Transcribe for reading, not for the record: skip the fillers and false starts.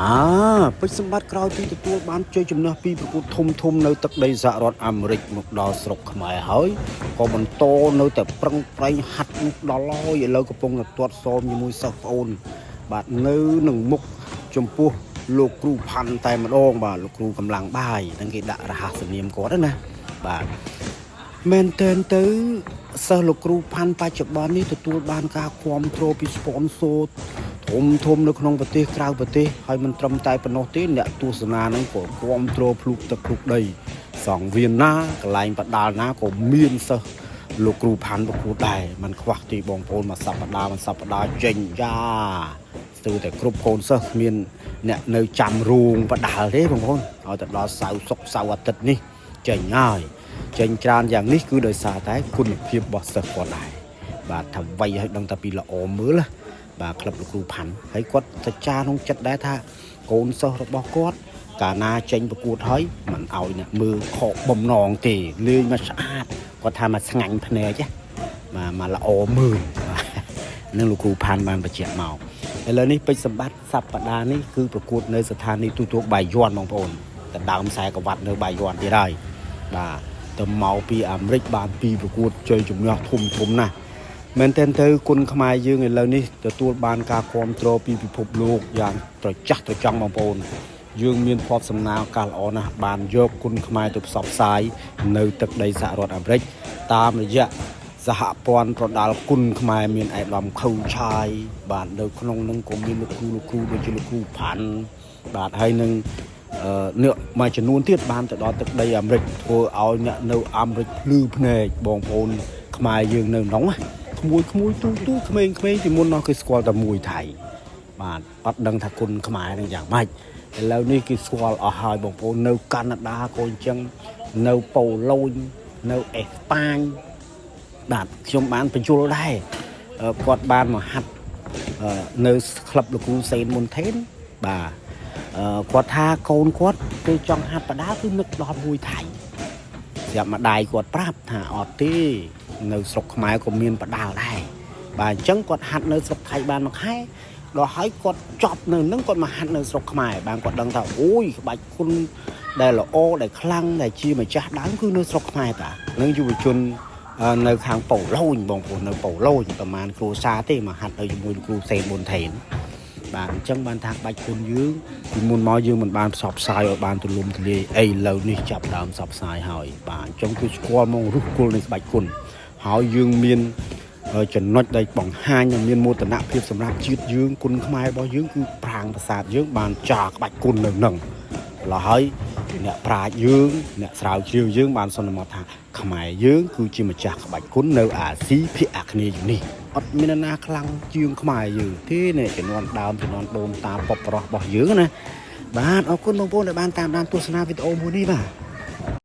អាពេជ្រសម្បត្តិក្រោយពីទទួលបានជ័យជំនះពីប្រកួតធំធំនៅទឹកដីសហរដ្ឋអាមេរិកមកដល់ស្រុកខ្មែរហើយក៏បន្តនៅតែប្រឹងប្រែងហាត់មុខដល់ហើយឥឡូវកំពុងតែទាត់សមជាមួយសិស្សប្អូនបាទនៅនឹងមុខចំពោះលោកគ្រូផាន់តែម្ដងបាទលោកគ្រូកម្លាំងបាយហ្នឹងគេដាក់រហស្សនាមគាត់ណាបាទ មែនតើទៅសិស្សលោកគ្រូផាន់បច្ចុប្បន្ននេះទទួលបានការគ្រប់គ្រងពី sponsor ធំធំនៅក្នុងប្រទេសក្រៅប្រទេសហើយមិនត្រឹមតែប៉ុណ្ណោះទេអ្នកទស្សនាហ្នឹងក៏គ្រប់គ្រងភ្លុកទឹកភ្លុកដីសង្វៀនណាកន្លែងបដាលណាក៏មានសិស្សលោកគ្រូផាន់ប្រកួតដែរมันខ្វះទីបងប្អូនមួយសប្តាហ៍មួយសប្តាហ៍ចេញយ៉ាស្ទើរតែគ្រប់កូនសិស្សគ្មានអ្នកនៅចាំរូងបដាលទេបងប្អូនឲ្យតែដល់សៅរ៍សុក្រសៅរ៍អាទិត្យនេះចេញហើយ ចេញច្រើនយ៉ាងនេះគឺដោយសារតែគុណភាពរបស់សិស្សគាត់ដែរបាទថាវ័យឲ្យដឹងតែពីល្អមើលណាបាទក្លឹបលោកគ្រូផាន់ហើយគាត់សច្ចាក្នុងចិត្តដែរថាកូនសិស្សរបស់គាត់កាលណាចេញប្រកួតហើយមិនឲ្យអ្នកមើលខកបំណងទេលេងមកស្អាតគាត់ថាមកស្ងាញ់ភ្នែកណាបាទមកល្អមើលបាទនឹងលោកគ្រូផាន់បានបញ្ជាក់មកឥឡូវនេះពេជ្រសម្បត្តិសប្តាហ៍នេះគឺប្រកួតនៅស្ថានីយ៍ទូទួលបាយ័នបងប្អូនដណ្ដើមខ្សែក្រវ៉ាត់នៅបាយ័នទៀតហើយបាទ ទៅមកពីអាមេរិកបានពីប្រកួតជ័យជំនះធំធំណាស់មែនទែនទៅគុណខ្មែរយើងឥឡូវនេះទទួលបានការគ្រប់គ្រងពីពិភពលោកយ៉ាងត្រចះត្រចង់បងប្អូនយើងមានភ័ព្វសំណាងឱកាសល្អណាស់បានយកគុណខ្មែរទៅផ្សព្វផ្សាយនៅទឹកដីសហរដ្ឋអាមេរិកតាមរយៈសហព័ន្ធប្រដាល់គុណខ្មែរមានឯកឧត្តមខូឆាយបាទនៅក្នុងនឹងក៏មានលោកគ្រូលោកគ្រូដូចជាលោកគ្រូផាន់បាទហើយនឹង អឺអ្នកមួយចំនួនទៀតបានទៅដល់ទឹកដីអាមេរិកធ្វើឲ្យអ្នកនៅអាមេរិកភ្លឺភ្នែកបងប្អូនខ្មែរយើងនៅក្នុងណាក្មួយក្មួយទូទូក្មេងក្មេងពីមុននោះគេស្គាល់តែមួយថៃបាទអត់ដឹងថាគុណខ្មែរនឹងយ៉ាងម៉េចឥឡូវនេះគេស្គាល់អស់ហើយបងប្អូននៅកាណាដាក៏អញ្ចឹងនៅប៉ូឡូញនៅអេស្ប៉ាញបាទខ្ញុំបានបញ្យល់ដែរគាត់បានមកហាត់នៅក្លឹបលោកគ្រូសេនមុនថេនបាទ គាត់ថាកូនគាត់គេចង់ហាត់បដាគឺនឹកដល់មួយថៃស្រាប់ម្ដាយគាត់ប្រាប់ថាអត់ទេនៅស្រុកខ្មែរក៏មានបដាលដែរបាទអញ្ចឹងគាត់ហាត់នៅស្រុកថៃបានមួយខែដល់ហើយគាត់ចប់នៅនឹងគាត់មកហាត់នៅស្រុកខ្មែរបានគាត់ដឹងថាអូយក្បាច់គុណដែលល្អដែលខ្លាំងដែលជាម្ចាស់ដើមគឺនៅស្រុកខ្មែរតានឹងយុវជននៅខាងប៉ូឡូញបងប្អូននៅប៉ូឡូញប្រហែលគ្រួសារទេមកហាត់នៅជាមួយលោកគ្រូសេនប៊ុនថេន បាទអញ្ចឹងបានថាក្បាច់គុណយើងពីមុនមកយើងមិនបានផ្សព្វផ្សាយឲ្យបានទូលំទូលាយអីឥឡូវនេះចាប់ដើមផ្សព្វផ្សាយហើយបាទអញ្ចឹងគឺស្គាល់មករុះគល់នៃក្បាច់គុណហើយយើងមានចំណុចដែលបង្ហាញឲ្យមានមោទនភាពសម្រាប់ជាតិយើងគុណខ្មែររបស់យើងគឺប្រាងប្រាសាទយើងបានចារក្បាច់គុណនៅនឹងម្ល៉េះហើយអ្នកប្រាជ្ញយើងអ្នកស្រាវជ្រាវយើងបានសន្មតថាខ្មែរយើងគឺជាម្ចាស់ក្បាច់គុណនៅអាស៊ីភាគអាគ្នេយ៍នេះ អត់មាននរណាខ្លាំងជាងខ្មែរយើងទេនេះជំនាន់ដើមជំនាន់ដូនតាប៉ុបប្រុសរបស់យើងណាបាទអរគុណបងប្អូនដែលបានតាមដានទស្សនាវីដេអូមួយនេះបាទ។